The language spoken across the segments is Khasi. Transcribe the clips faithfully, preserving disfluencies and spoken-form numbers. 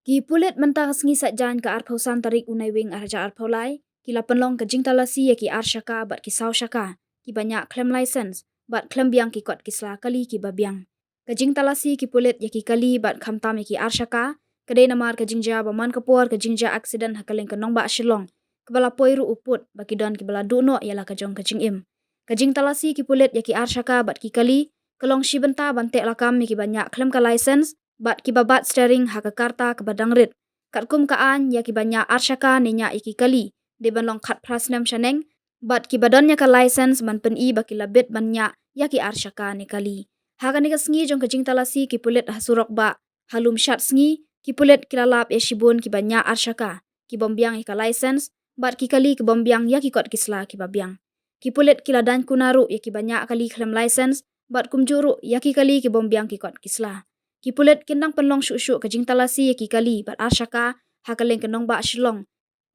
Ki pulit mynta ka sngi Saitjaiñ ka arphew san tarik u Naiwieng arhajar arphew lai, ki la pynlong ka jingtalasi ïa ki ar shaka bad ki saw shaka, kiba ñiah khlem license, bad khlem biang ki kot ki sla kali kiba biang. Ka jingtalasi ki pulit ïa ki kali bad khamtam ïa ki ar shaka, ka dei namar ka jingjia ba man ka por ka jingjia accident ha kylleng ka nongbah Shillong, kaba la poi ruh u pud ba ki don kiba la duh noh ïa la ka jong ka jingim. Ka jingtalasi ki pulit ïa ki ar shaka bad ki kali, ka long shi bynta ban teh lakam ïa kiba ñiah khlem ka license, bad kiba bat steering ha ka karta kaba dang rit. Katkum ka aiñ ïa kiba ñiah ar shaka ne ñiah ïa ki kali, dei ban long khatphra snem shaneng, bad kiba don ïa ka license ban pyni ba ki la bit ban ñiah ïa ki ar shaka ne kali. Ha kane ka sngi jong ka jingtalasi ki pulit ha surok bah, ha lum shad sngi, ki pulit ki la lap ïa shibun kiba ñiah ar shaka, kibym biang ïa ka license, bad ki kali kibym biang ïa ki kot ki sla kiba biang. Ki pulit ki la daiñ kuna ruh ïa kiba ñiah kali khlem license, bad kumjuh ruh ïa ki kali kibym biang ki kot ki sla. Ki pulit kin dang pynlong shuh shuh ka jingtalasi ïa ki kali bad ar shaka, ha kylleng ka nongbah Shillong,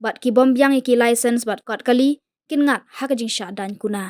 bad kibym biang ïa ki license bad kot kali, kin ngat ha ka jingshah daiñ kuna.